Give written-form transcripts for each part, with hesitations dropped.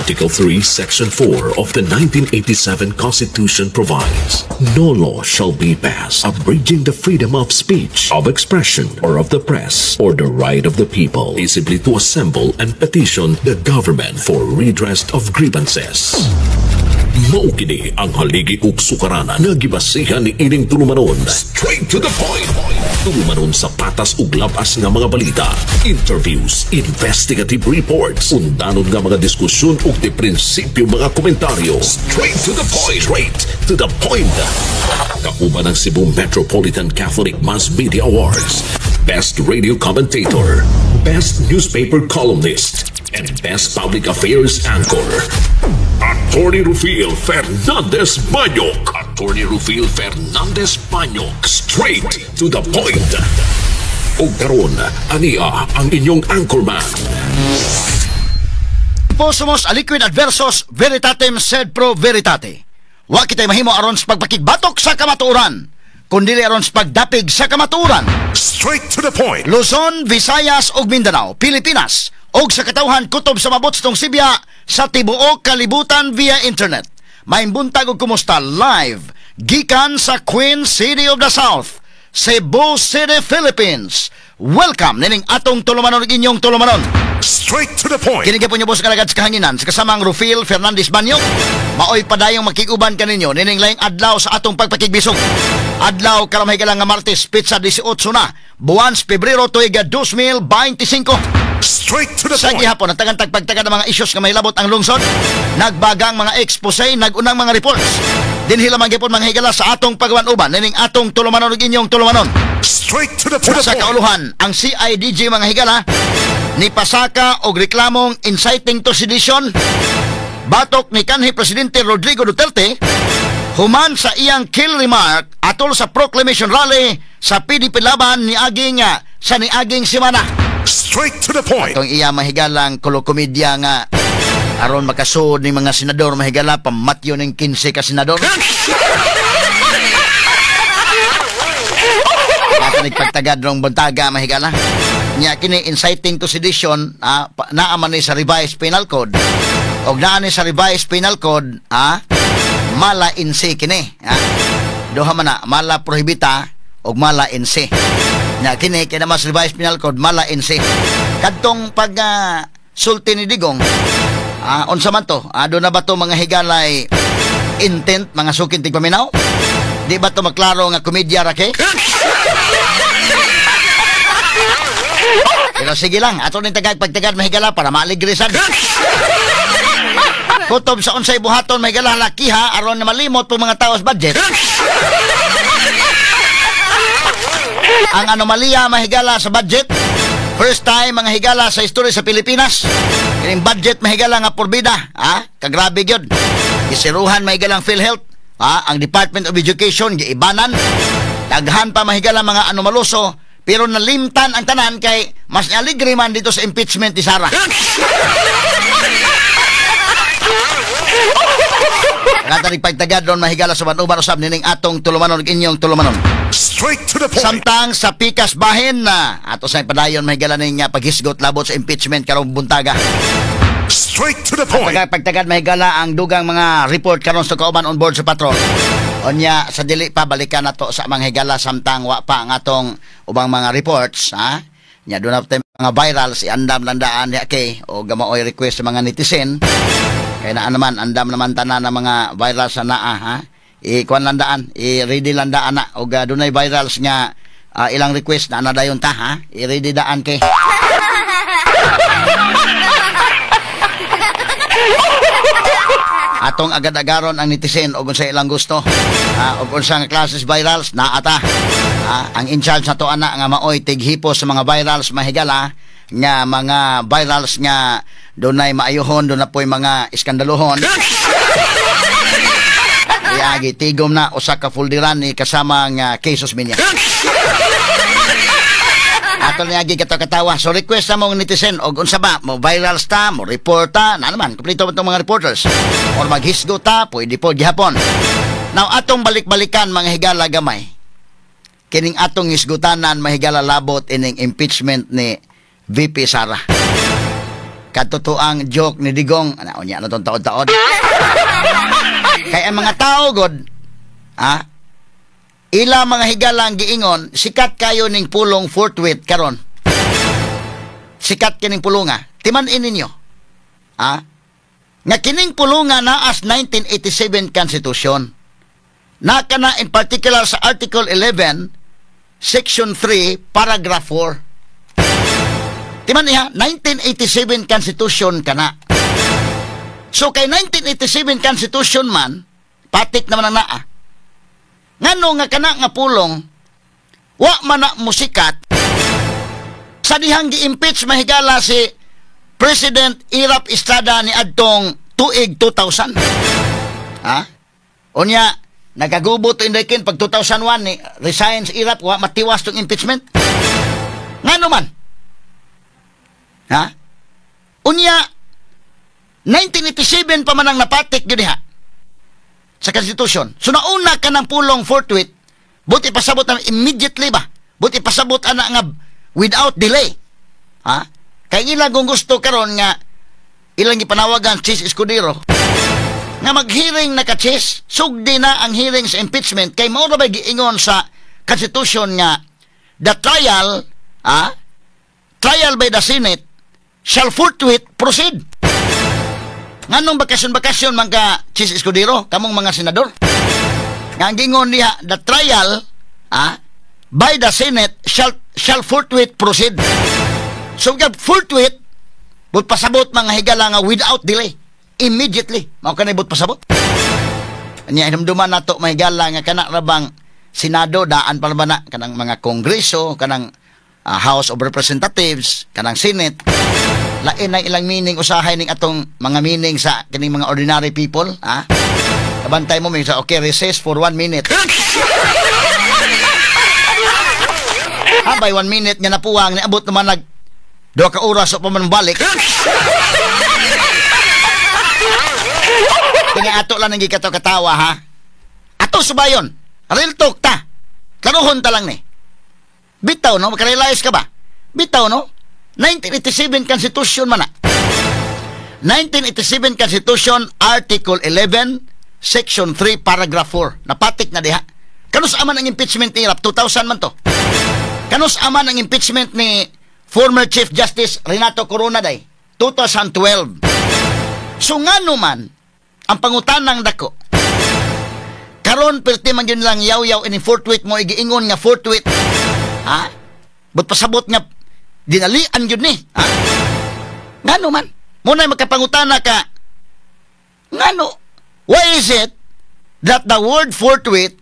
Article 3, Section 4 of the 1987 Constitution provides, "No law shall be passed abridging the freedom of speech, of expression, or of the press, or the right of the people peaceably to assemble and petition the government for redress of grievances." Mao kini ang haligi ug sukaranan nga gibasihan ni ining tulumanon. Straight to the point. Tulumanon sa patas ug labas nga mga balita, interviews, investigative reports, undanon nga mga diskusyon ug di prinsipyo mga komentaryo. Straight to the point. Straight to the point. Kauban ang Cebu Metropolitan Catholic Mass Media Awards, Best Radio Commentator, Best Newspaper Columnist, and Best Public Affairs Anchor. Attorney Rufil Fernandez Banyok. Attorney Rufil Fernandez Banyok. Straight to the point. Ug karon, ania ang inyong anchorman. Possumus aliquid adversus veritatem sed pro veritate. Wa kitay mahimo aron sa pagpakigbatok sa kamatuoran, kundi aron sa pagdapig sa kamatuoran. Straight to the point. Luzon, Visayas ug Mindanao, Pilipinas ug sa katawhan kutob sa mabot sa Sibya sa tibuok kalibutan via internet. Maayong buntag ug kumusta live gikan sa Queen City of the South, Cebu City, Philippines. Welcome nining atong tulumanon ug inyong tulumanon. Straight to the point. Kini gyapon niyo sa kalagad sa kahanginan sa kasamang Rufil Fernandez Banyok. Maoy padayong makiguban kaninyo nining laing adlaw sa atong pagpakigbisog. Adlaw karon, mahigala, nga Martes, petsa 18 na, buwan sa Pebrero, tuig 2025. Straight to the Sa point. gihapon, ang tagan tagpagtaga ng mga isyos nga mahilabot ang lungsod, nagbagang mga expose, nagunang mga reports. Dinhi lamang gyapon, mga higala, sa atong pagwan-uban nining atong tulumanon ug inyong tulumanon. Straight to the point. Sa kauluhan, ang CIDG, mga higala, ni pasaka og reklamong inciting to sedition batok ni kanhi Presidente Rodrigo Duterte human sa iyang kill remark atol sa proclamation rally sa PDP Laban ni aging sa niaging semana. Straight to the point. Itong iya mahigalang kolokomedya nga aron makasuod ni mga senador, mahigala, pamatyo ng 15 ka senador. Kata nagpagtagad rong buntaga, mahigala. Nya kini inciting to sedition, naa man ni sa revised penal code. Og naa ni sa revised penal code, mala in se kini. Duha man na, mala prohibita og mala in se. Nya kini kay naman sa revised penal code, mala in se. Kadtong pag sulti ni Digong, unsa man to? Do na ba to, mga higalay, intent mga sukin tigpaminaw? Di ba to maklaro nga komedya ra kay? Pero sige lang, ato ning tagag pagtagad, mahigala, para maaligrisan. Kutob sa unsay buhaton, mahigala, lakiha aron na malimot po mga tao sa budget. Ang anomalya, mahigala, sa budget, first time, mga higala, sa istorya sa Pilipinas. Kining budget, mahigala, nga porbida, ha? Kagrabe gyud. Isiruhan, mahigala, ang PhilHealth, ha? Ang Department of Education giibanan. Daghan pa, mahigala, mga anomaloso, pero nalimtan ang tanan kay mas aligre man dito sa impeachment ni Sara. Kata pagtagad ron, mahigala, sa uban usab nining atong tulumanon ug inyong tulumanon. Straight to the point. Samtang sa pikas bahin na ato sa padayon, mahigala, ning paghisgot labot sa impeachment karong buntaga. Straight to the point. Pagtagad, mahigala, ang dugang mga report karon sa kauban on board sa patrol. Unya sa dili pa balikan nato sa mga higala samtang wa pa ang atong ubang mga reports, ha. Nya doon na mga virals iandam landaan ya kay o gamaoy request sa mga netizen. Kaya naa naman andam naman tanan ng mga virals sa naa, ha. I-kuan landaan, i-ready landaan na og dunay virals nga ilang request na nadayon ta, ha. I-ready daan kay. Atong agad-agaron ang netizen og unsa ilang gusto. Og unsa nga classes virals naa ta. Ang in charge nato ana nga maoy tighipo sa mga virals, mahigala, nga mga virals nga dunay maayuhon, doon na po'y mga iskandaluhon. Iagi tigom na usa ka folderan ni kasama nga cases minya. Ato niya katawa. So request sa mong netizen og unsa ba mo viral sta, mo report ta, na naman kumpleto ba itong mga reporters. Or maghisgo ta, pwede po gihapon. Now atong balik-balikan, mga higala, gamay. Kining atong hisgutanan, mahigala, labot ining impeachment ni VP Sara. Katotoang joke ni Digong, ana, unya na tong taod-taod. Kay ang mga tao god, ha? Ila mga higalang giingon, sikat kayo ning pulong "forthwith" karon. Sikat kining pulunga. Timan-in ninyo. Ha? Nga kining pulunga naa sa 1987 Constitution. Na kana in particular sa Article 11, Section 3, Paragraph 4. Timan niya, 1987 Constitution kana. So kay 1987 Constitution man, patik naman ang naa. Ngano nga kana nga pulong, wa man na musikat sa dihang gi-impeach, mahigala, si President Erap Estrada ni adtong tuig 2000. Ha? Unya, nagagubot to Inday pag 2001 ni resign si Erap, wa matiwas tong impeachment. Ngano man? Ha? Unya, 1987 pa man ang napatik gyud diha sa Constitution. So nauna ka ng pulong "forthwith", buti pasabot na immediately ba? Buti pasabot ana nga without delay. Ha? Kay ilang kung gusto karon nga ilang gipanawagan Chiz Escudero nga mag-hearing na ka, Chiz, sugdi na ang hearing sa impeachment kay mao ra ba giingon sa Constitution nga the trial, ah, trial by the Senate shall forthwith proceed. Nganong bakasyon-bakasyon man ka, Chiz Escudero, kamong mga senador? Nga ang gingon niya, the trial, ah, by the Senate shall forthwith proceed. So, kag forthwith, but pasabot, mga higala, nga without delay. Immediately. Mao kanay but pasabot. Nya hinumduman nato, mahigala, nga kana ra bang Senado, daan pa ba na kanang mga kongreso, kanang House of Representatives, kanang Senate, lain na ilang meaning usahay ning atong mga meaning sa kining mga ordinary people, ha? Kabantay mo, may sa, "Okay, recess for one minute." Ha, by one minute nga napuwang, niabot naman nag 2 ka oras o pa man balik. Kaya ato lang ang gikato katawa, ha. Ato subayon. Real talk ta. Klaruhon ta lang ni. Bitaw no, makarealize ka ba? Bitaw no? 1987 Constitution man na. 1987 Constitution, Article 11, Section 3, Paragraph 4. Napatik na diha. Kanus aman ang impeachment ni Erap? 2000 man to. Kanus aman ang impeachment ni former Chief Justice Renato Corona day? 2012. So ngano man ang pangutanang dako karon, perti man yun lang yaw-yaw ini forthwith mo igiingon nga forthwith, ha? But pasabot nga dinalian yun ni, ha? Ngano man muna makapangutana ka ngano, why is it that the word "forthwith"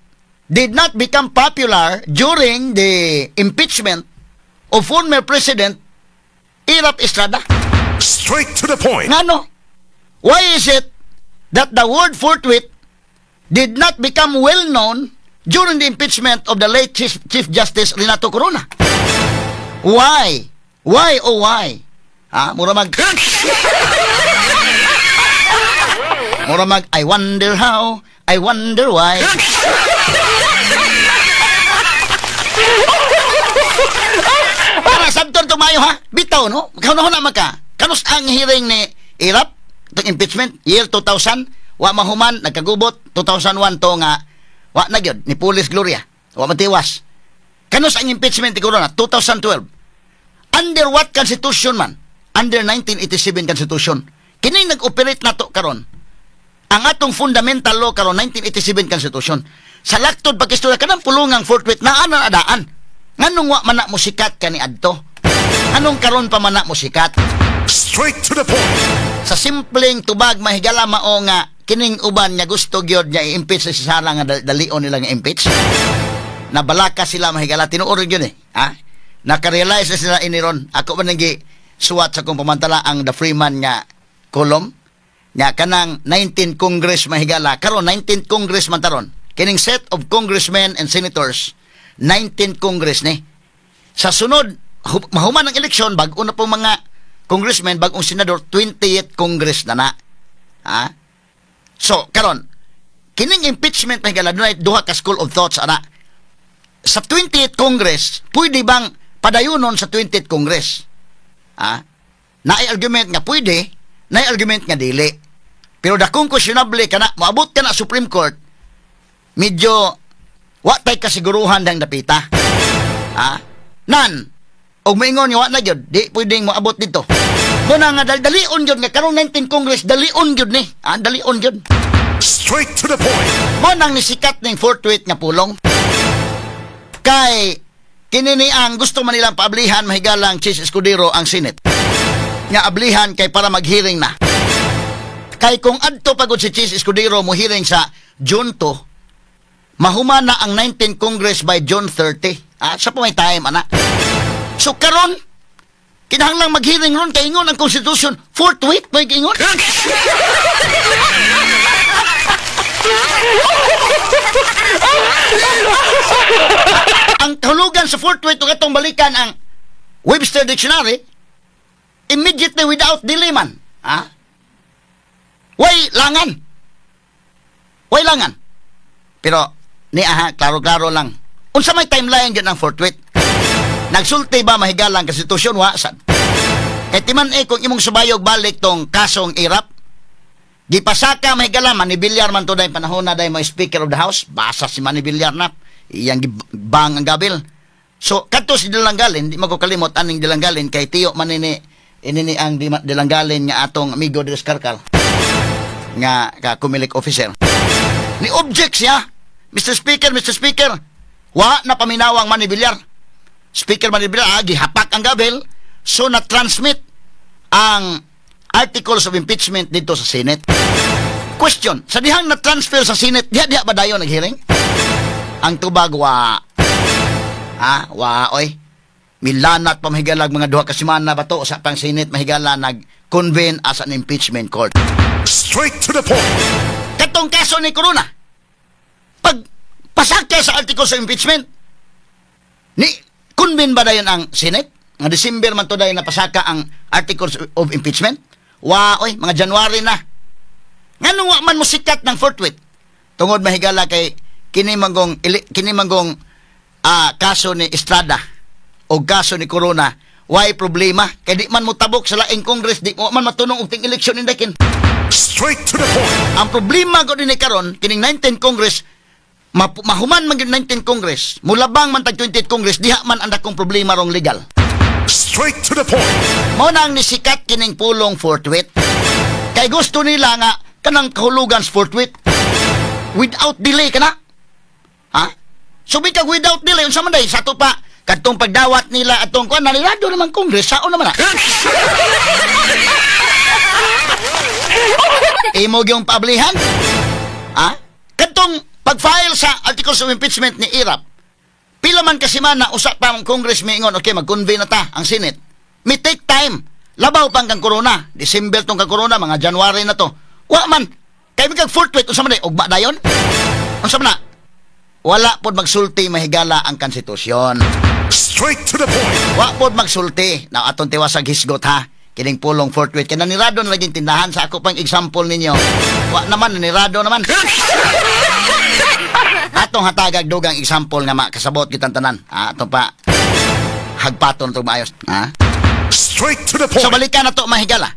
did not become popular during the impeachment of former President Erap Estrada? Straight to the point. Ngano? Why is it that the word "forthwith" did not become well known during the impeachment of the late Chief Justice Renato Corona? Why? Why, oh why? Ha? Mura mag I wonder how, I wonder why. Para sabton tumayo, ha? Bitaw no? Kauna man ka. Kanus ang hearing ni Erap itong impeachment year 2000, wa mahuman, nagkagubot 2001 to nga wa na gyud ni Police Gloria, wa matiwas. Kanus ang impeachment ni Corona? 2012. Under what constitution man? Under 1987 Constitution. Kini nag-operate nato karon, ang atong fundamental law karon, 1987 Constitution. Sa laktod pagkistorya, kanang pulungang "forthwith" naa na adaan. Nganong wa man na mo sikat kani adto? Anong karon pa man na mo sikat? Straight to the point. Sa simpleng tubag, mahigala, mao nga kining uban nga gusto gyud nga i-impeach si Sara nga dalion nila nga impeach. Nabalaka sila, mahigala, tinuod gyud eh. Ha? Nakarealize na sila iniron. Ako man nang suwat sa kong pamantala ang The Freeman nga column nga kanang 19 Congress, mahigala, karon 19 Congress man taron kining set of congressmen and senators, 19 Congress ni sa sunod mahuman ang eleksyon, bag-o na pong mga congressmen, bagong senador, 20th Congress na na. Ha? So, karon, kining impeachment, mahigala, dunay duha ka school of thoughts ana. Sa 20th Congress, pwede bang padayunon sa 20th Congress? Ha? Naay argument nga pwede, naay argument nga dili. Pero dakong questionable kana moabot ka na Supreme Court, medyo wa tay kasiguruhan dang dapita. Ha? Nan og moingon nga wa na gyud, di pwedeng moabot dito. Muna nga dalion gyud nga karong 19 Congress, dalion gyud ni. Ah, dalion gyud. Straight to the point. Mo nang nisikat ning forthwith nga pulong. Kay kini ni ang gusto man nilang paablihan, mahigalang Chiz Escudero, ang Senate. Nga ablihan kay para mag-hearing na. Kay kung adto pagod si Chiz Escudero mo hearing sa June 2, mahuman na ang 19 Congress by June 30. Ah, sa pa may time ana. So karon kinahanglang mag-hearing ron kay ingon ang Constitution forthwith may ingon. Ang kahulugan sa forthwith ug atong balikan ang Webster Dictionary, immediately without delay man. Ha? Way langan. Way langan. Pero ni aha, klaro-klaro lang. Unsa may timeline gyud ang forthwith? Nagsulti ba mahigalang konstitusyon wa sad? Kay timan kung imong subayog balik tong kasong Erap, gipasaka mahigala Manny Villar man to day panahon na day mo Speaker of the House, basa si Manny Villar na iyang gibang ang gabil. So kadto si Dilanggalin, di magko kalimot aning Dilanggalin kay tiyo man ini inini ang Dilanggalin nga atong amigo de Karkal nga ka Comelec officer. Ni object siya, Mr. Speaker, Mr. Speaker, wa na paminawang Manny Villar. Speaker Manny Villar, gihapak ang gabil, so na-transmit ang articles of impeachment dito sa Senate. Question, sa dihang na-transfer sa Senate, diha-diha ba dayon nag-hearing? Ang tubag, wa. Ha? Wa, oy. Milanat pa mahigalag mga 2 ka semana ba to sa pang Senate mahigala nag-convene as an impeachment court. Straight to the point. Katong kaso ni Corona, pag pasaka sa articles of impeachment, ni convene ba dayon ang Senate? Nga December man to dayon napasaka ang articles of impeachment? Wa, oy, mga January na. Nganong wa man mo sikat ng forthwith? Tungod mahigala kay kini manggong kaso ni Estrada o kaso ni Corona, why problema? Kay di man mo tabok sa laing Congress, di mo man matunong og ting eleksyon indakin. Straight to the point. Ang problema ko din karon kining 19 Congress, mahuman man gyud 19 Congress, mulabang man tag 28 Congress, diha man ang dakong problema rong legal. Straight to the point. Mao na ang nisikat kining pulong forthwith. Kay gusto nila nga kanang kahulugan forthwith without delay kana. Ha? So bikag without delay unsa man day sa ato pa kadtong pagdawat nila atong kuan nanirado naman Congress sao naman na. Imo gyung paablihan? Ha? Kadtong pag-file sa articles of impeachment ni Erap, pila man kasi man na usa pa ang Congress miingon, okay, mag-convene na ta ang Senate. May take time. Labaw pang kang corona. December tong kang corona, mga January na to. Wa man. Kay mikag forthwith, unsa man day? Ugma dayon? Unsa man na? Wala pod magsulti mahigala ang konstitusyon. Straight to the point. Wa pod magsulti. Na atong tiwasag hisgot ha. Kining pulong forthwith. Kaya nanirado na laging tindahan sa ako pang example ninyo. Wa naman, nanirado naman. Atong hatagag dugang example nga makasabot kitang tanan. Ato pa hagpaton to maayos. Ha? Straight to the point. So balikan na to mahigala.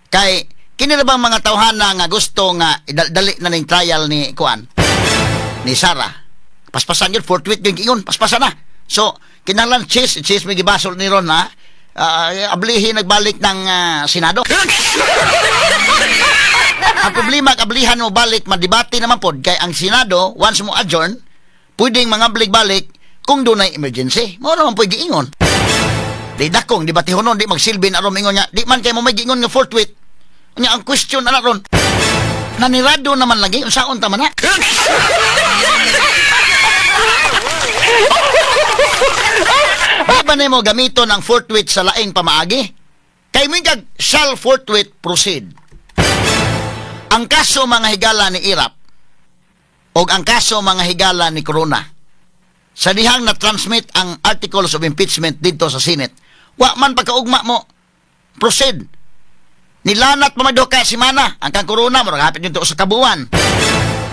Kay kini na bang mga tawhana nga gusto nga dali na ning trial ni kuan ni Sara. Paspasan yun, forthwith yung ingon, paspasan na. So kinahanglan Chiz may gibasol ni ron ha. Ablihi nagbalik ng Senado. Ang problema, ablihan mo balik, madebate naman pod kay ang Senado, once mo adjourn, pwedeng mga balik-balik kung dunay emergency. Mao naman pwede giingon. Di dakong, di batihonon, di magsilbi na aron mingon niya. Di man kay mo may giingon nga forthwith. Nya ang question na ron. Nanirado naman lagi, unsaon ta man na? Di ba nimo gamiton ang forthwith sa laing pamaagi? Kay mingkag shall forthwith proceed. Ang kaso mga higala ni Erap o ang kaso mga higala ni Corona, sa dihang na-transmit ang articles of impeachment dito sa Senate, wa man pagkaugma mo proceed. Nilanat pa man ka simana ang kang Corona, murag hapit nito sa kabuan.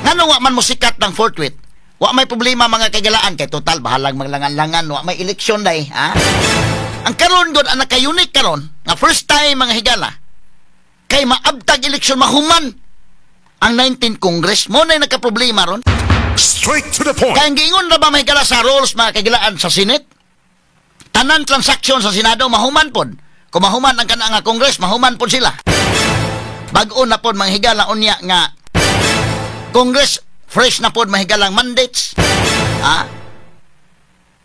Ngano wa man mo sikat ng forthwith? Wa may problema mga kagalaan kay total bahalang maglangan-langan, wa may eleksyon day, ha? Ang karon gud ang naka-unique karon nga first time, mga higala, kay maabtag eleksyon, mahuman ang 19 Congress mo na nagka-problema ron. Straight to the point. Kaya ang giingon ra ba, mga higala, sa rules, mga kagilaan, sa Senate, tanan transaksyon sa Senado mahuman pod. Kung mahuman ang kana nga Congress, mahuman pod sila. Bag-o na pod, mga higala, unya nga Congress, fresh na pod, mga higala, ang mandates. Ah,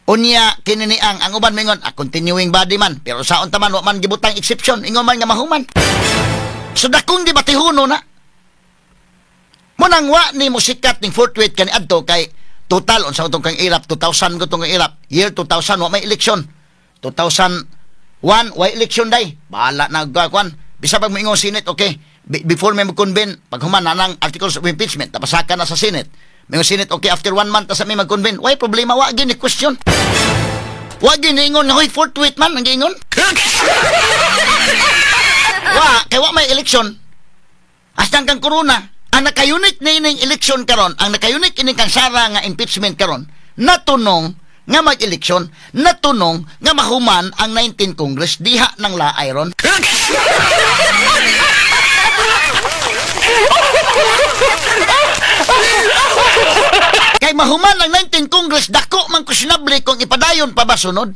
unya kini ni ang uban mingon, ah, continuing body man, pero saon taman wa man gibutang exception, ingon man nga mahuman. So dakong debatihuno na. Mo nang wa ni musikat ning forthwith kani adto kay total unsa tong kang irap 2000 ko tong kang irap year 2000 wa may election, 2001 wa election day, bahala na kuan bisa pag moingon Senate, okay, before may mag-convene, pag human na ng articles of impeachment, tapasaka na sa Senate. May Senate, okay, after one month sa may mag-convene, why problema, wa gini question. Wa gini ingon nga, "Hoy, forthwith man," ang giingon. Wa, kay wa may election. Hasta kang corona, ang naka-unique na ining election karon, ang naka-unique ining kang Sara nga impeachment karon, natunong nga mag-eleksyon, natunong nga mahuman ang 19 Congress diha ng laay ron. Kay mahuman ang 19 Congress, dako man questionable kung ipadayon pa ba sunod.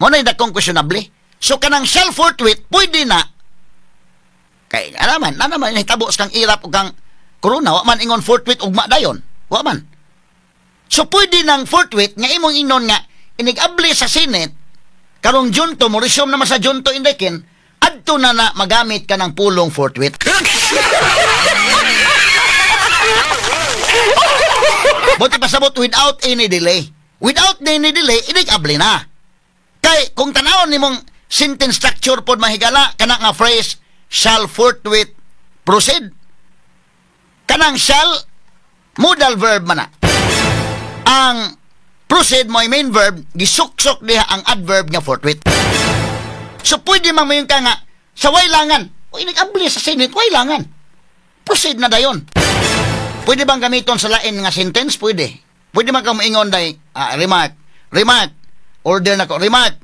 Mo na dakong questionable. So kanang shall forthwith pwede na. Kay alaman, na naman hitabo sa kang irap o kang corona, wa man ingon forthwith ugma dayon. Wa man. So pwede nang forthwith nga imong ingnon nga inigabli sa Senate karong June 2, mo resume naman sa June 2 indekin, adto na na magamit ka ng pulong forthwith. Buti pasabot without any delay. Without any delay, inigabli na. Kay kung tanawon nimong sentence structure pod, mahigala, kana nga phrase shall forthwith proceed. Kanang shall modal verb man na. Ang proceed mo ay main verb, gisuksok diha ang adverb nga forthwith. So pwede man mayon ka nga sa waylangan, o inigabli sa Senate, waylangan. Proceed na dayon. Pwede bang gamiton sa lain nga sentence? Pwede. Pwede man kang maingon day, remark, remark, order na ko, remark.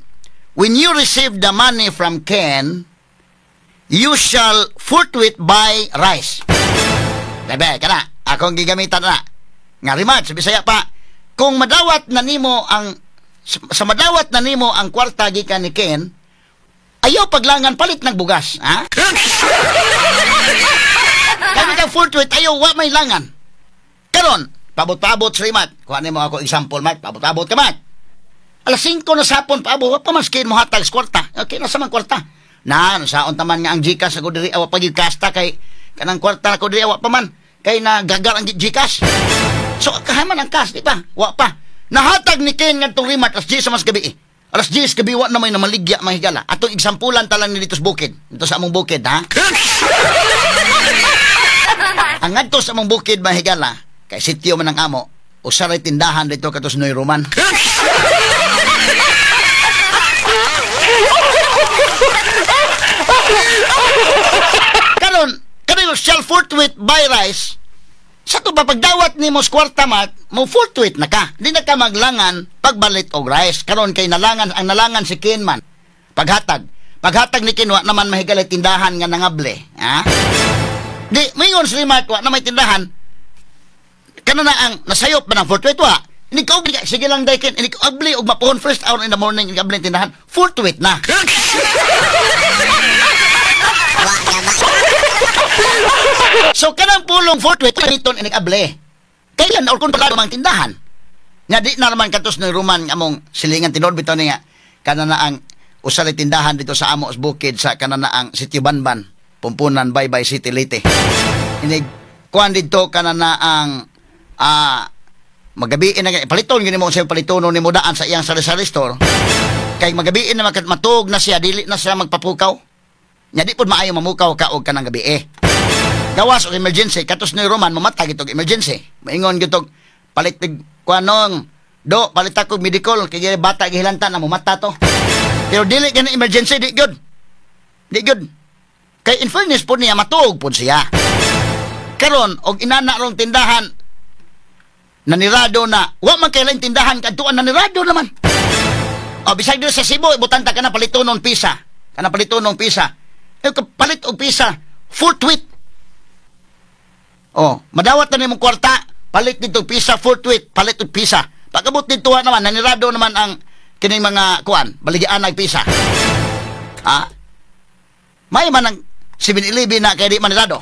When you receive the money from Ken, you shall forthwith buy rice. Bebe, kana, akong gigamitan na. Nga remark, sa Bisaya pa, kung madawat na nimo ang, sa madawat na nimo ang kwarta gikan ni Ken, ayaw paglangan palit ng bugas, ha? Kami kang forthwith, ayaw wa may langan. Karon, pabot-pabot sa remark. Kuha nimo ako example, Mark. Pabot-pabot ka, Mark. Alas 5 na sapon, paabot. Wa pa man skin mo hatag sa kwarta. Okay, nasa man kwarta. Na, nasaon taman nga ang Gcash ako diri, awa pag kasta kay kanang kwarta ako diri, awa pa man. Kay nagagar ang Gcash. So, kahaman ang cash, di ba? Wa pa. Nahatag ni Ken ngadtong remark, alas 10 sa mas gabi. Alas 10 gabi, wa na may namaligya, mahigala. Atong exampulan talang ni dito sa bukid. Dito sa among bukid, ha? Ang ngadto sa among bukid, mahigala, kay sityo man ang amo, usaray tindahan dito katos Noy Roman. Karon, karon shall forthwith buy rice. Sa to ba pagdawat nimo sa kwarta mat, mo forthwith na ka. Di na ka maglangan pagbalit og rice. Karon kay nalangan ang nalangan si Ken man. Paghatag. Paghatag ni Ken wa naman mahigalay tindahan nga nangable, ha? Di moingon si Mark wa na may tindahan. Kana na ang nasayop ba ng forthwith wa? Ini ka sige lang day Ken, ini abli og mapuhon first hour in the morning ini abli tindahan, forthwith na. So kanang pulong forthwith gamiton inig able. Kailan or kung pagkado mang tindahan. Nga di na naman katos ni Roman among silingan tinuod bitaw ni nga kana na ang usa ray tindahan dito sa amo sa bukid sa kana na ang Sitio Banban, Pumpunan, Baybay City, Leyte. Inig kuan didto kana na ang magabiin na paliton gini mo sa palitono nimo daan sa iyang sari-sari store. Kay magabiin na matug na siya, dili na siya magpapukaw. Nya di pud maayo mamukaw ka og kanang gabi eh. Gawas og emergency katos ni Roman mamatag itog emergency. Maingon gitog palit kuanong do palit ako medical kay bata gihilanta na mumata to. Pero dili gani emergency, di gyud. Di gyud. Kay in fairness pud niya matuog pud siya. Karon og inana rong tindahan nanirado na, wa man kay lain tindahan kadtuan nanirado naman. O bisag diri sa Cebu, ibutan ta kana palitonon pisa. Kana palitonon pisa. Eh, palit og pisa, forthwith. Oh, madawat na nimong kwarta, palit dito pisa forthwith, palit og pisa. Pagabot dito naman, nanirado naman ang kining mga kuan, baligyaan ang pisa. Ha? May man ang 7-Eleven na kaya di manirado.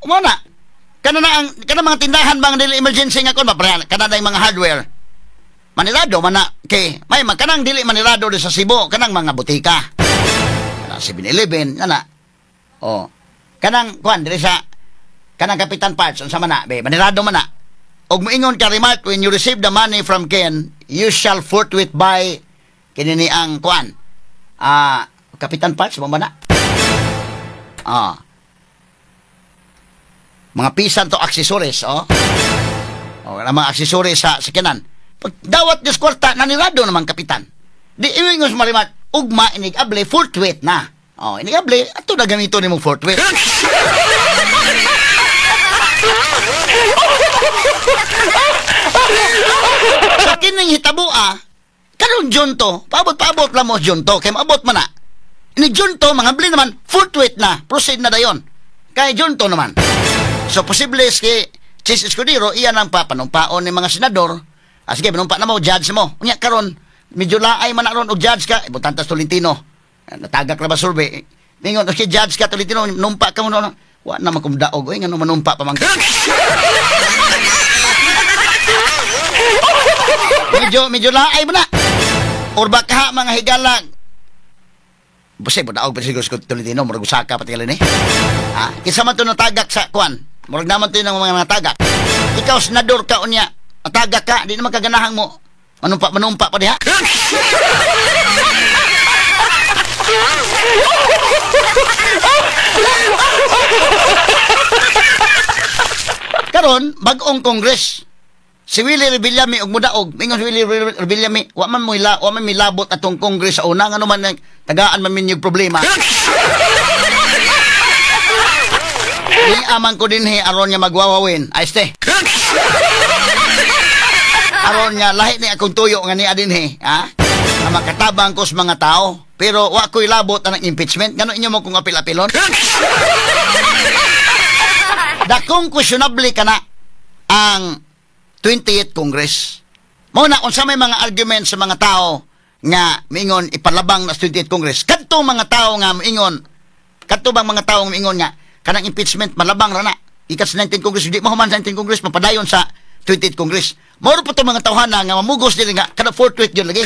Muna, kana na ang kana mga tindahan bang dili emergency nga kon ba kana na mga hardware. Manirado man na kay may kanang dili manirado di sa Cebu, kanang mga butika. Kanang 7-Eleven kana. Oh. Kanang kuan diri sa kanang Kapitan Parts unsa man na be manirado man na. Og moingon ka remark, when you receive the money from Ken, you shall forthwith buy kini ni ang kuan. Kapitan Parts mo man na. Mga pisan to accessories, oh. Oh, mga accessories sa sakyanan. Pag dawat dis kwarta, nanirado naman kapitan. Di iwingos marimat, ugma inig-able, forthwith na. Oh, inig-able, ato na gamito ni mong forthwith. Sa kining hitabua, karon June to, paabot-paabot lang mo June to, kay maabot man na. Ini June to, mga bli naman, forthwith na, proceed na dayon. Kay June to naman. So, posible si Chiz Escudero, iyan ang papanumpaon ni mga senador. Ah, sige, manumpa na mo, judge mo. Unya, karon medyo laay man na ron, og judge ka, ibutantas Tolentino. Natagak na ba survey? Mingon, okay, judge ka, Tolentino, numpa ka mo. No, wa na makumdaog. Uy, nga manumpa pa man ka. Medyo laay mo na. Or baka mga higalang. Basta, budaog pa siguro sa Tolentino, murag usaka pati eh. Ha? Kinsa man to natagak sa kuan. Murag naman to yung mga natagak. Ikaw, senador ka, unya, natagak ka, di naman kaganahang mo. Manumpa pa diha. Karon, bag-ong Congress. Si Willie Revillame og mudaog, mingon si Willie Revillame, wa man mo wa man milabot atong Congress sa una, ngano man tagaan man minyog problema. Di aman ko dinhi aron nga magwawawin. Ay ste. Aron nga lahi ni akong tuyo nga niya dinhi, ha? Nga makatabang ko sa mga tao, pero wa ko'y labot anang impeachment. Ngano inyo mo kung apil-apilon? Dakong questionable kana ang 28th Congress. Mao na unsa may mga argument sa mga tao nga miingon ipalabang na sa 28th Congress. Kadto mga tao nga miingon, kadto bang mga tao nga miingon nga kanang impeachment malabang ra na. Ikat sa 19th Congress, di mahuman sa 19th Congress, mapadayon sa 28th Congress. Mao ra po to mga tawhana nga mamugos dili nga kada forthwith yun lagi.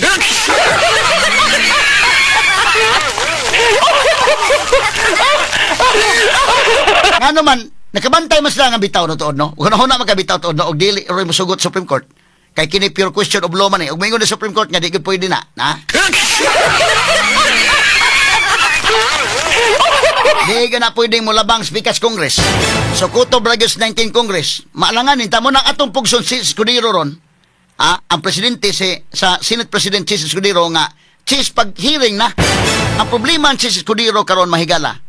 Ngano man nakabantay man sila nga bitaw no tuod no. Ug na makabitaw tuod no og dili roy mosugot Supreme Court. Kay kini pure question of law man eh. Ug moingon sa Supreme Court nga di gyud pwede na, na. Di ka na pwedeng molabang Speaker's Congress. So kutob ra gyud sa 19 Congress. Maalanganin ta mo na atong pugson si Escudero ron. Ah, ang presidente si sa Senate President Chiz Escudero nga Chiz pag hearing na. Ang problema ang Chiz Escudero karon mahigala.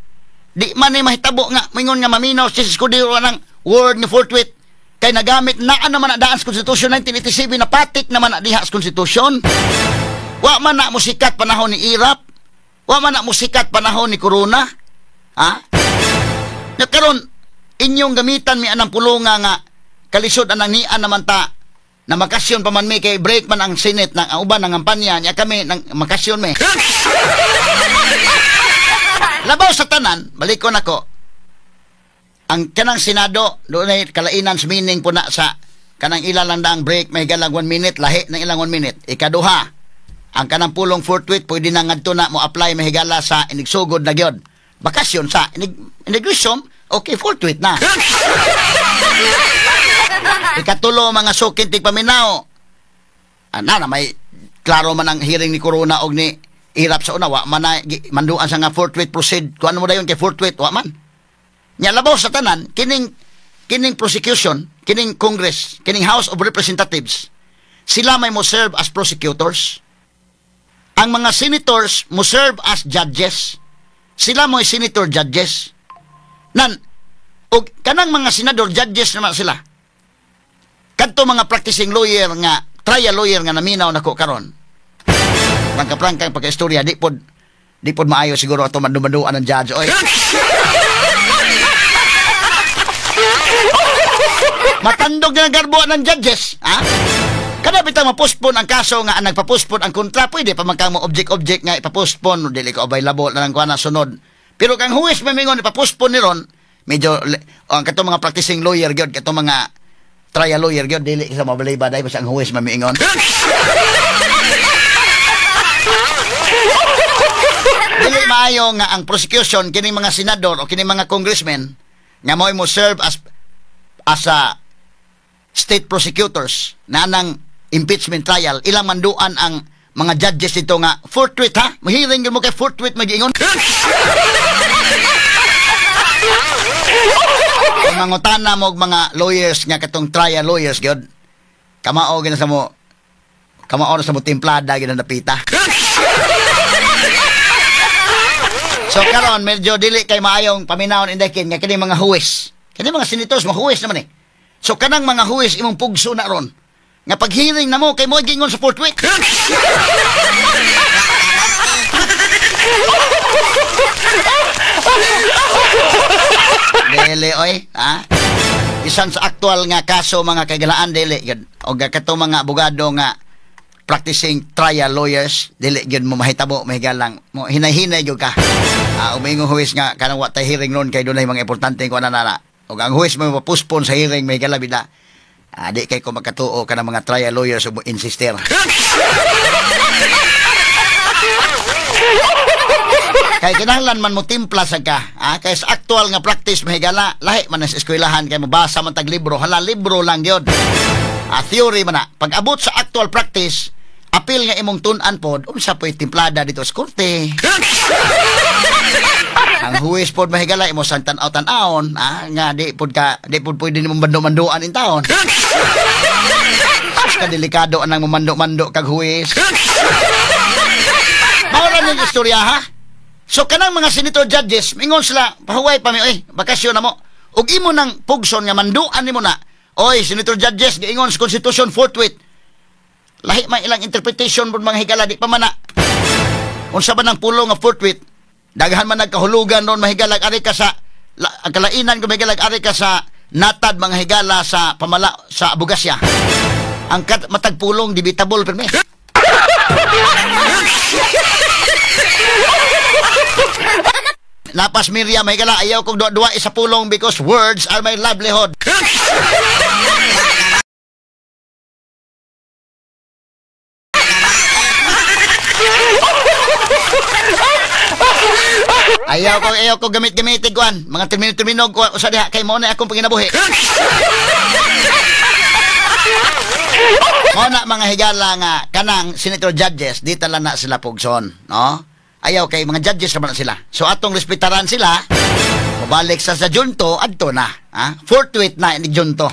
Di man ni mahitabo nga moingon nga maminaw si Escudero anang word ni forthwith kay nagamit naa naman na daan sa Constitution 1987 na patik naman na diha sa Constitution. Wa man na musikat panahon ni Irap, wa man na musikat panahon ni Corona. Ha? Na karon inyong gamitan mi anang pulunga nga kalisod anang nian naman ta na makasyon pa man mi kay break man ang Senate nang ang uban ang kampanya nya kami nang makasyon mi. Labaw sa tanan, balikon ako. Ang kanang Senado, doon ay kalainan sa meaning po na sa kanang ilan lang daang break, may galang 1 minute, lahi ng ilang 1 minute. Ikaduha, ang kanang pulong forthwith, pwede na ngadto na mo apply mahigala sa inigsugod na gyud. Bakasyon sa inig-resume, okay, forthwith na. Ikatulo, mga sukin tigpaminaw. Ana na may klaro man ang hearing ni Corona og ni Irap sa una, wa man na manduan sa nga forthwith proceed. Kuan mo dayon kay forthwith, wa man. Nya labaw sa tanan, kining prosecution, kining Congress, kining House of Representatives, sila may mo serve as prosecutors. Ang mga senators mo serve as judges. Sila mo senator judges. Nan og kanang mga senador judges naman sila. Kadto mga practicing lawyer nga trial lawyer nga naminaw nako karon. Prangka-prangka ang pagkaistorya, di pod maayo siguro ato mandumanduan ng judge. Oy. Matandog na garbo ng judges, ha? Kada bitang mapostpone ang kaso nga ang nagpa-postpone ang kontra, pwede pa man kang mo object nga ipapostpone, dili ko available na lang kuha na sunod. Pero kang huwes mamingon ipapostpone ni ron, medyo ang katong mga practicing lawyer gyud, katong mga trial lawyer gyud, dili sa mabaliba dai basta ang huwes mamiingon. Dili maayo nga ang prosecution kining mga senador o kining mga congressmen nga mo'y mo serve as a state prosecutors na nang impeachment trial, ilang manduan ang mga judges dito nga forthwith, ha? Mahiring mo kay forthwith mag-ingon. Kung mangutana mo og mga lawyers nga katong trial lawyers gyud, kamao gina sa mo, kamao na sa mo timplada gina napita. So karon medyo dili kay maayong paminawon indekin nga kini mga huwes. Kini mga senators mahuwes naman eh. So kanang mga huwes imong pugso na ron. Nga paghiring na mo kay mo gingon sa forthwith. Dili oy, ha? Bisan sa aktual nga kaso mga kagalaan dili gyud. Og kato mga abogado nga practicing trial lawyers dili gyud mo mahitabo mahigalang mo hinay-hinay gyud ka. Umingon huwes nga kanang wa tay hearing ron kay dunay mga importante ko na nana. Og ang huwes mo mapuspon sa hearing mahigala bida. Di kay ko makatuo ka ng mga trial lawyers o insister. Kay kinahanglan man mo timpla sa ka, ha? Kay sa actual nga practice mahigala, lahi man sa eskwelahan kay mabasa man tag libro, hala libro lang gyud. Theory man na. Pag abot sa actual practice, apil nga imong tun-an pod, unsa po'y timplada dito sa korte. Ang huwes pod mahigala imo sang tan-aw-tan-awon, nga di pod ka, di pod pwede nimong mando-mandoan in taon. Sus ka delikado anang mamando-mando kag huwes. Mao ra ning istorya, ha? So kanang mga senator judges, mingon sila, pahuway pa mi, oy, bakasyon na mo. Ug imo nang pugson nga manduan nimo na. Oy, senator judges, giingon sa Constitution forthwith. Lahi man ilang interpretation pud mga higala, di pa man na. Unsa ba nang pulong nga forthwith? Daghan man nagkahulugan ron mahigala ari ka sa ang kalainan ko mahigala ari ka sa natad mga higala sa pamala sa abugasya. Ang matag pulong debatable permi. Napas Miriam mahigala ayaw kong duwa-duwa isa pulong because words are my livelihood. Ayaw ko gamit-gamitin kuan. Mga termino-termino ko usa diha kay mao na akong panginabuhi. Mao na mga higala nga kanang senator judges di tala na sila pugson, no? Ayaw kay mga judges naman sila. So atong respetaran sila. Mobalik sa Junto adto na, ha? Forthwith na ni Junto.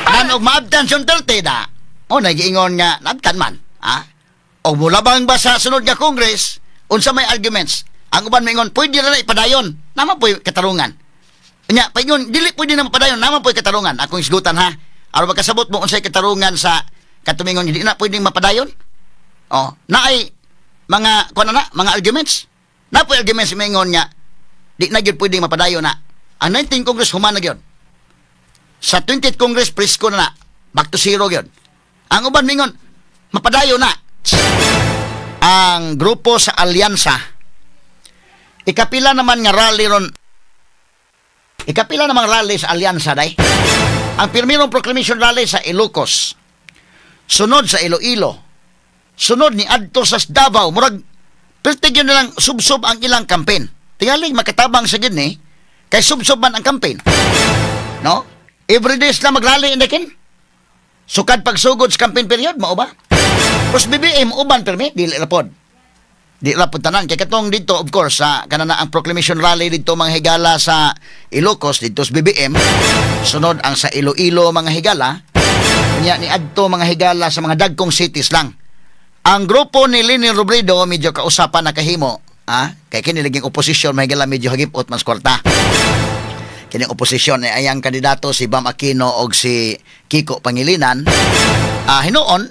Nan og maabtan si Duterte da. O nagiingon nga naabtan man, ha? Og mulabang ba sa sunod nga Congress? Unsa may arguments? Ang uban maingon, pwede na ipadayon. Naman po'y katarungan. Nya, paingon, dili pwede na mapadayon. Naman po'y katarungan. Akong isgutan ha. Aron makasabot mo unsay katarungan sa katumingon, hindi na pwedeng mapadayon. Oh, naay mga kuan na mga arguments. Na po'y arguments maingon nga di na gyud pwedeng mapadayon na. Ang 19th Congress human na gyud. Sa 20th Congress presko na. Back to zero gyud. Ang uban mingon, mapadayon na. Ang grupo sa Alyansa, ikapila naman nga rally ron, ikapila namang rally sa Alyansa day. Ang pirmirong proclamation rally sa Ilocos, sunod sa Iloilo, sunod ni adto sa Davao. Murag pertig yun nilang subsob ang ilang campaign. Tingaling makatabang sa gid ni kay subsob man ang campaign, no? Every day sila magrally indekin. Sukad pagsugod sa campaign period, mao ba? Pos BBM uban permi dili ra pod. Di ra pod tanan kay katong dito of course sa kanana ang proclamation rally dito mga higala sa Ilocos dito sa BBM, sunod ang sa Iloilo mga higala, nya ni adto mga higala sa mga dagkong cities lang. Ang grupo ni Leni Robredo medyo kausapan na kahimo, ah, kay kini laging oposisyon mahigala medyo hagipot mas kwarta. Kining oposisyon ay ayang kandidato si Bam Aquino og si Kiko Pangilinan. Hinuon,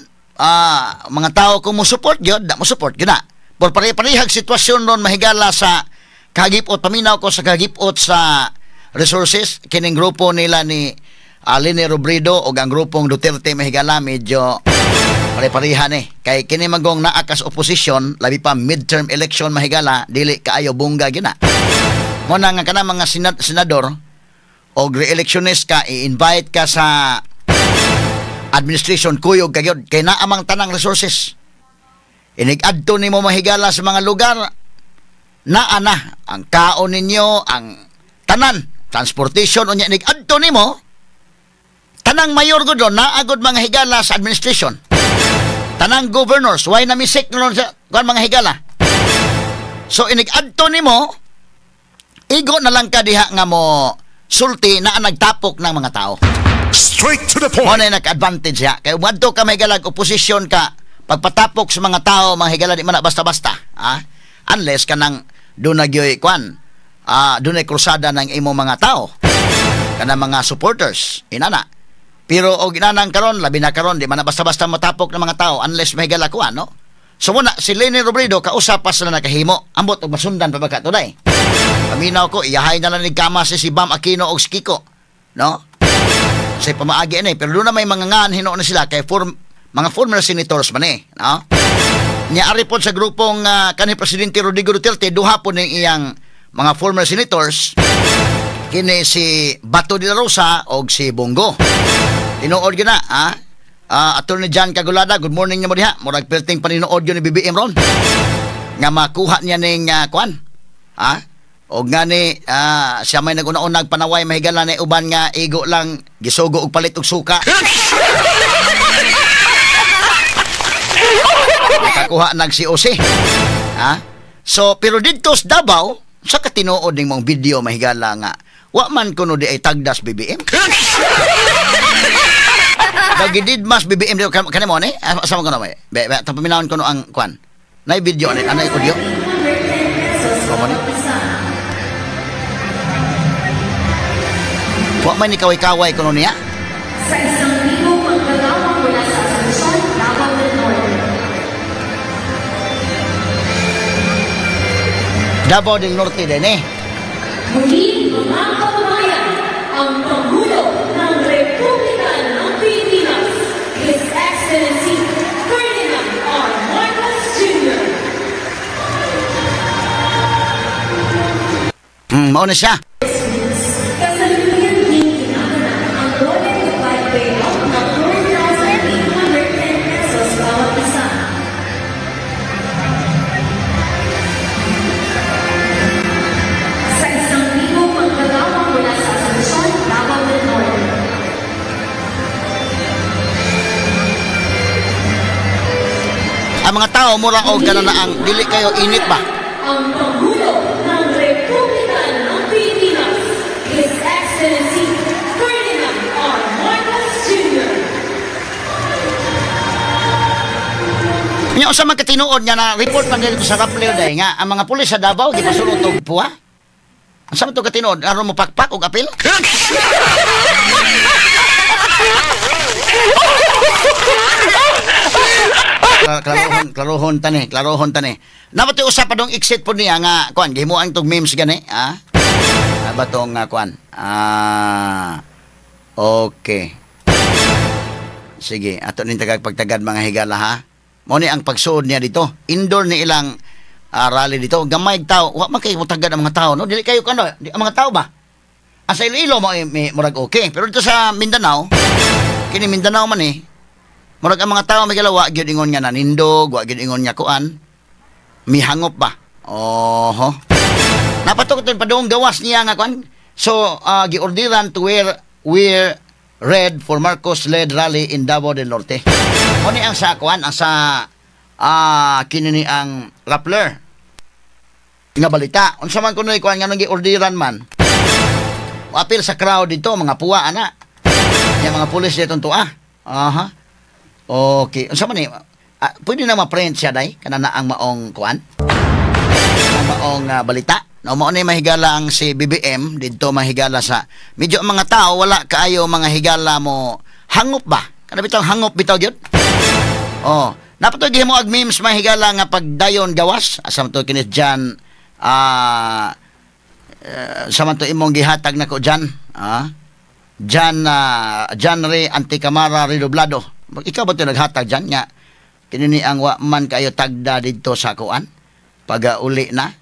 mga tao kung mo support gyud, da mo support gyud na. Por pare-parehag sitwasyon ron mahigala sa kahagipot, paminaw ko sa kahagipot sa resources kining grupo nila ni Leni Robredo og ang grupong Duterte mahigala medyo pare-pareha ni. Kay kini magong naa kas oposisyon, labi pa midterm election mahigala, dili kaayo bongga gyud na. Mo na nga kana mga senador og re-electionist ka, i-invite ka sa administration, kuyog ka gyud kay naa mang tanang resources. Inig-adto nimo mahigala sa mga lugar, naa na ang kaon ninyo, ang tanan, transportation, unya inig-adto nimo tanang mayor gud ron, naa gud mga higala sa administration. Tanang governors, why na misik ron sa kuan mga higala. So inig-adto nimo, igo na lang ka diha nga mo sulti na nagtapok ng mga tao. Straight to the point. Mo na nag-advantage siya. Kaya wadto ka may galag oposisyon ka, pagpatapok sa mga tao, mga higala di man na basta-basta. Ah? Unless ka nang doon na gyoy kwan, doon ay krusada ng imo mga tao, kanang mga supporters, inana. Pero og inanang karon, labi na karon, di man na basta-basta matapok ng mga tao unless may higala kuan, no? So muna, si Leni Robredo, kausap pa sila nakahimo. Ambot og masundan pa ba ka today? Paminaw ko, iyahay na lang ni kama si Bam Aquino og si Kiko, no? Sa pamaagi ani, pero doon na may mga ngan hinuon na sila kay mga former senators man no? Nya ari pod sa grupong kanhi Presidente Rodrigo Duterte, duha po ning iyang mga former senators, kini si Bato de la Rosa og si Bongo. Tinuod gyud na, ha? Attorney John Cagulada, good morning nimo diha. Murag perting paninuod gyud ni BBM ron. Nga makuha niya ning kuan. Ha? Og nga ni siya may naguna-unag panaway mahigala ni uban nga igo lang gisugo og palit og suka. Nakakuha nag COC. Ha? So pero didto sa Davao, sa katinuod ning mong video mahigala nga wa man kuno di ay tagdas BBM. Dagidid mas BBM dito kanimo ni? Asa man kuno may? Be, tapaminawon kuno ang kuan. Nay video ani, anay audio. Mo ni? Wa man ni kaway-kaway kuno niya. Sa 1,000 manggagawa mula sa Asunsyon, Davao del Norte. Davao del Norte din eh. Muli, mga kababayan, ang Pangulo ng Republika ng Pilipinas, His Excellency Ferdinand R. Marcos Jr. Mao na siya. Kasalukuyan ding ginaganap ang golden goodbye payout na 4,810 pesos bawat isa. Sa 1,000 manggagawa mula sa Asunsyon, Davao del Norte. Ang mga tao mura og kana na ang dili kayo init ba? Ang Pangulo ng Republika ng Pilipinas, His Excellency Ferdinand R. Marcos Jr. Nya usa man katinuod nga na report man dito sa Rappler day nga ang mga pulis sa Davao gipasulot og puwa. Unsa man to katinuod aron mo pakpak og apil? Klarohon tani, klarohon tani. Napati usa pa dong exit po niya nga kuan gihimuan tog memes gani, ha? Ba tong kuan? Okay. Sige, ato ning tagag pagtagad mga higala ha. Mao ni ang pagsuod niya dito. Indoor ni ilang rally dito. Gamay tao, wa man kay mutagad ang mga tao, no? Dili kayo kano, ang mga tao ba? Sa Iloilo mo may murag okay, pero dito sa Mindanao, kini Mindanao man eh. Murag ang mga tao may galawa gyud ingon nga nanindog, wa gyud ingon nga kuan. Mihangop ba? Oho. Napatok ton padung gawas niya nga kuan. So giordiran to wear red for Marcos led rally in Davao del Norte. Mo ni ang sa kuan, ang sa kini ni ang Rappler nga balita. Unsa man kunoy kuan nga nang giordiran man. Apil sa crowd dito mga puwa ana. Nya mga pulis dito tuwa. Aha. Okay. Unsa man ni? Pwede na ma-print siya day kana na ang maong kuan. Ang maong balita. No, mao ni mahigala ang si BBM didto mahigala sa medyo ang mga tao wala kaayo mga higala mo hangop ba? Kana bitaw hangop bitaw gyud. Oh, napatoy gihimo og memes mahigala nga pagdayon gawas asa man to kinis Jan sa man to imong gihatag nako Jan, Jan Jan Re Anticamara Redoblado. Ikaw ba to naghatag Jan nga kini ang wa man kayo tagda didto sa kuan pag uli na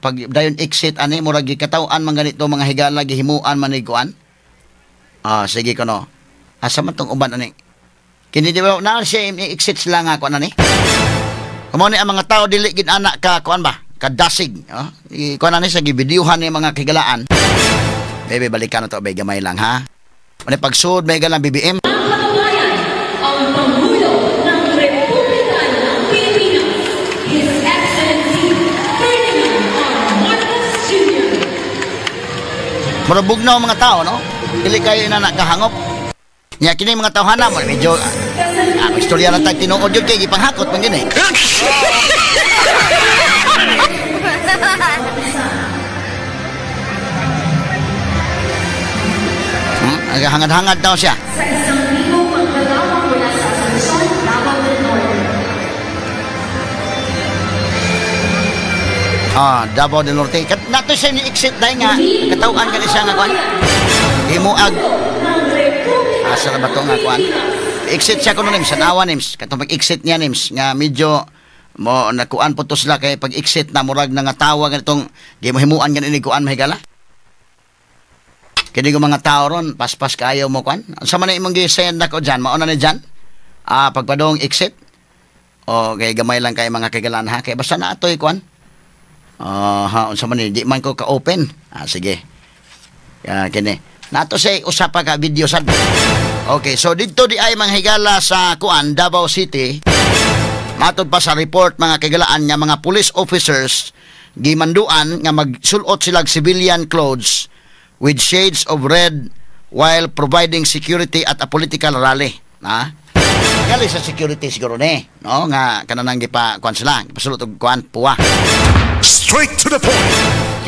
pag dayon exit ani murag gikataw-an man ganito mga higala gihimuan man ni kuan. Sige kuno. Asa man tong uban ani? Kini di ba na siya exit sila nga kuan ani? Kumo ni ang mga tao dili gid ana ka kuan ba? Kadasig, oh. Kuan ani sa gibidyuhan ni mga kahigalaan. Bebe balikan na to be gamay lang ha. Mani pagsud may galang BBM. Ang Pangulo ng Republika ng Pilipinas, His Excellency Ferdinand R. Marcos Jr. Marabugnaw mga tao, no? Dili kayo na nakahangop. Nya kini mga tawhana mo medyo istorya lang tag tinuod yun kay gipanghakot man gini. Hangad-hangad daw siya. Sa 1,000 manggagawa mula sa Asunsyon, Davao del Norte. Davao del Norte. Nato siya ni exit dahil nga katawaan ka ni siya nga kuan. Himuag. Asa na ba ito nga kuan? Exit siya kuno nims, sanawa nims. Katong pag-exit niya nims nga medyo mo nakuan po to sila kay pag-exit na murag na nga tawa ganitong gimuhimuan ganin ni kuan mahigala. Kini ko mga tao ron, paspas kayo mo kuan. Sa man imong gi-send nako diyan, mauna ni diyan. Pagpadong exit. Okay, gamay lang kay mga kagalan ha. Kay basta na atoy kuan. Ha, unsa man ni di man ko ka-open. Sige. Kini. Nato say usa pa ka video sad. Okay, so didto di ay mga higala sa kuan Davao City. Matod pa sa report mga kagalaan nga mga police officers gimanduan nga magsulot sila og civilian clothes with shades of red while providing security at a political rally. Ha? Gali sa security siguro ni, no? Nga kananang gipa kuan sila, gipasulot og kuan puwa. Straight to the point.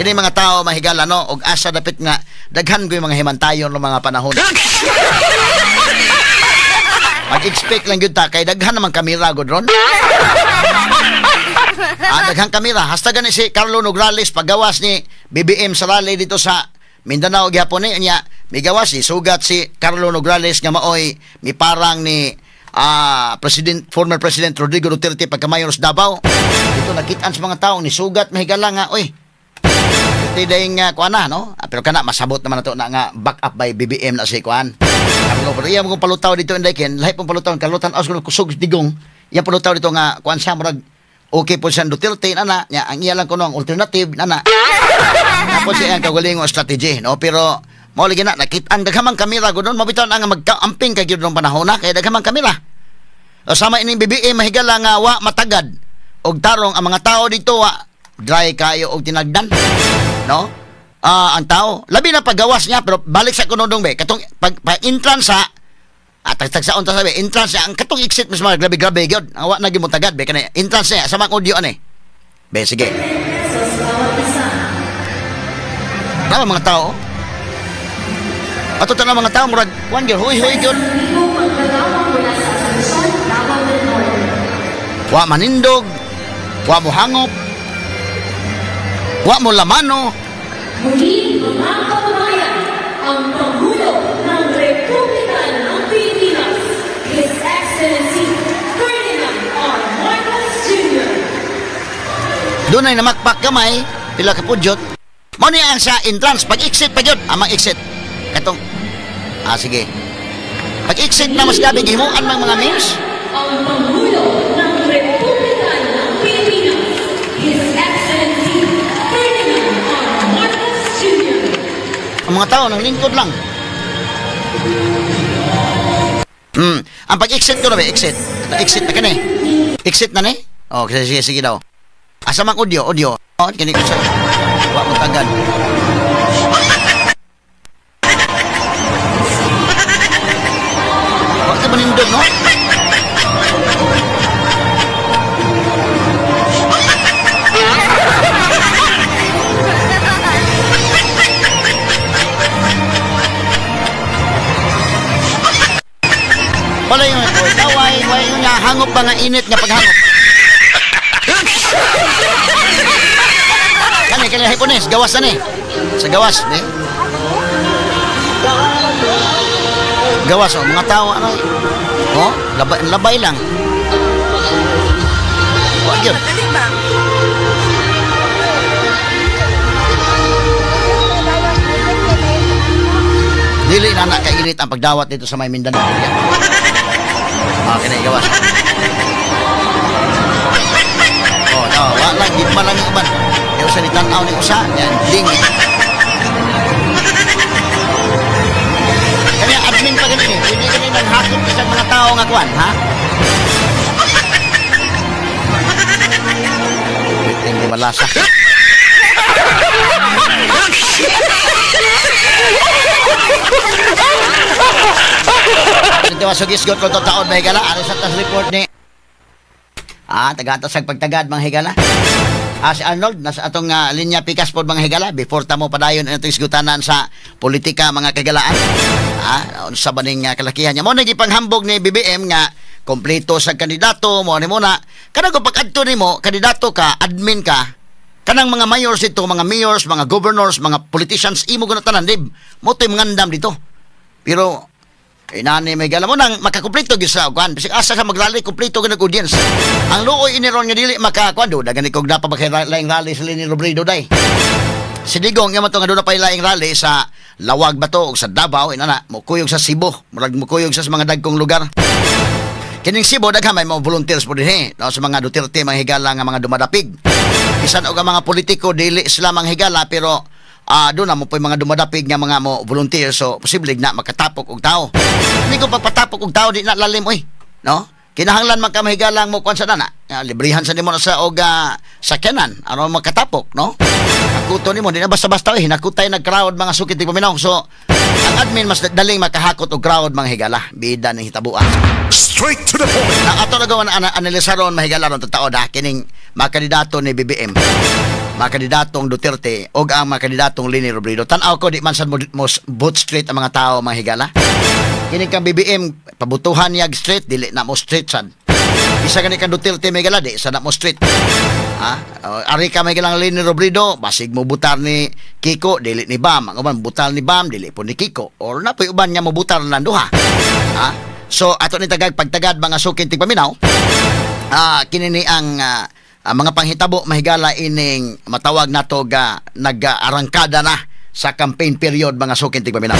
Kini mga tao mahigala no og asa dapit nga daghan ko yung mga himantayon ng mga panahon. Mag-expect lang gyud ta kay daghan naman kamera gud ron. Daghan kamera. Hasta gani si Carlo Nograles paggawas ni BBM sa rally dito sa Mindanao gihapon ni niya migawas si sugat si Carlo Nograles nga maoy miparang ni President former President Rodrigo Duterte pagka mayor sa Davao. Dito nakitaan sa mga tao ni sugat mahigala nga oy. Tiday nga kuan na no. Pero kana masabot naman nato na nga back up by BBM na si kuan. Carlo pero iya mo kung palutaw dito inday ken lahi pong palutaw Carlo tan-aw kuno kusog digong. Iya palutaw dito nga kuan siya murag okay po siya Duterte na nya ang iya lang kuno ang alternative na. Tapos siya ang kagalingon strategy no pero mao lagi na nakit-an daghamang kamera gud nun mabitaw na nga magkaamping kay gyud panahon na kay daghamang kamera. O sama ining BBM mahigala nga wa matagad og tarong ang mga tao dito wa dry kayo og tinagdan no. Ang tao labi na paggawas niya pero balik sa kunodong be katong pag entrance sa tagtagsaon ta sabi entrance ang katong exit mas mga grabe-grabe gyud ang wa na gyud mo tagad be kani entrance niya sa mga audio ani be sige. Tama mga tao. Ato tanang mga tao murag kuan gyud huy-huy gyud. Wa manindog, wa mo hangop, wa mo lamano. Muli, mga kababayan, ang Pangulo ng Republika ng Pilipinas, His Excellency Ferdinand R. Marcos Jr. Doon ay namakpak kamay, pila ka pudyot. Mao ni ang sa entrance, pag-exit pa gyud, amang exit. Katong, sige. Pag-exit na mas gabi, gihimuan mang mga memes. Ang Pangulo ng Republika ng Pilipinas, His Excellency Ferdinand R. Marcos Jr. Ang mga tao, nang lingkod lang. Ang pag-exit ko na ba, exit. Exit na kani. Exit na ni? Oh, sige, sige daw. Asa mang audio, audio. Oh, kini ko sa wa mo tagad. Wa ka manindog, no? Wala yung kaway, wala yung nga hangop ba nga init nga paghangop. Kani kani Hipones, gawas na ni. Sa gawas ni. Gawas oh, mga tao ano. Oh, labay, labay lang. Wa gyud. Dili na nakainit ang pagdawat dito sa may Mindanao. Ah, kini gawas. Oh, no, wa lang gid man lang uban. Kaya usa ni tan-aw ni usa, yan ding. Kani admin pa gani, pwede gani naghakot sa mga tao nga kuan, ha? Hindi malasa. Ito sugisgot ko to taon mga higala. Ari sa tas report ni tagatas sa pagtagad mga higala. Si Arnold nasa atong linya pikas pod mga higala before ta mo padayon ang atong isgutanan sa politika mga kagalaan. Unsa ba ning kalakihan niya? Mo nagipanghambog ni BBM nga kompleto sa kandidato mo ni muna. Kanang kung pag-adto nimo kandidato ka, admin ka, kanang mga mayors dito, mga mayors, mga governors, mga politicians imo guna tanan dib. Mo to'y mangandam dito. Pero inani may gala mo nang makakumpleto gyud sa kuan. Bisag asa ka magrally kumpleto gyud ang audience. Ang luoy iniron nga dili makakuan do dagani kog napa laing rally sa Leni Robredo day. Si Digong nga mato nga doon na pay laing rally sa Lawag ba to og sa Davao inana mokuyog sa Cebu, murag mokuyog sa mga dagkong lugar. Kining Cebu daghan may mga volunteers po dinhi, no, sa mga Duterte mga higala nga mga dumadapig. Bisan og ang mga politiko dili sila mga higala pero doon na mo po yung mga dumadapig nga mga mo volunteer, so posible na makatapok og tao. Hindi ko pagpatapok og tao di na lalim oy, no? Kinahanglan man ka mahigalang mo kuan sa dana. Librihan sa nimo na sa og sakyanan aron makatapok, no? Hakuto nimo di na basta-basta oy, hinakutay nag-crowd mga sukit di paminaw. So ang admin mas daling makahakot og crowd mga higala, bida ning hitabuan. Straight to the point. Ang ato na gawan analisaron mahigala ron totoo da kining mga kandidato ni BBM. Mga kandidatong Duterte o ang mga kandidatong Leni Robredo. Tan-aw ko di man sad mo boot street ang mga tao mga higala. Kini kang BBM pabutuhan niyag street dili na mo street sad. Isa gani kang Duterte may higala di sa na mo street. Ari ka may higalang Leni Robredo basig mo butar ni Kiko dili ni Bam. Ang uban butar ni Bam dili po ni Kiko or na po'y uban nga mo butar lang duha. So ato ni tagag pagtagad mga sukin tigpaminaw. Kini ni ang mga panghitabo mahigala ining matawag nato ga nag-arangkada na sa campaign period mga sukin tigpaminaw.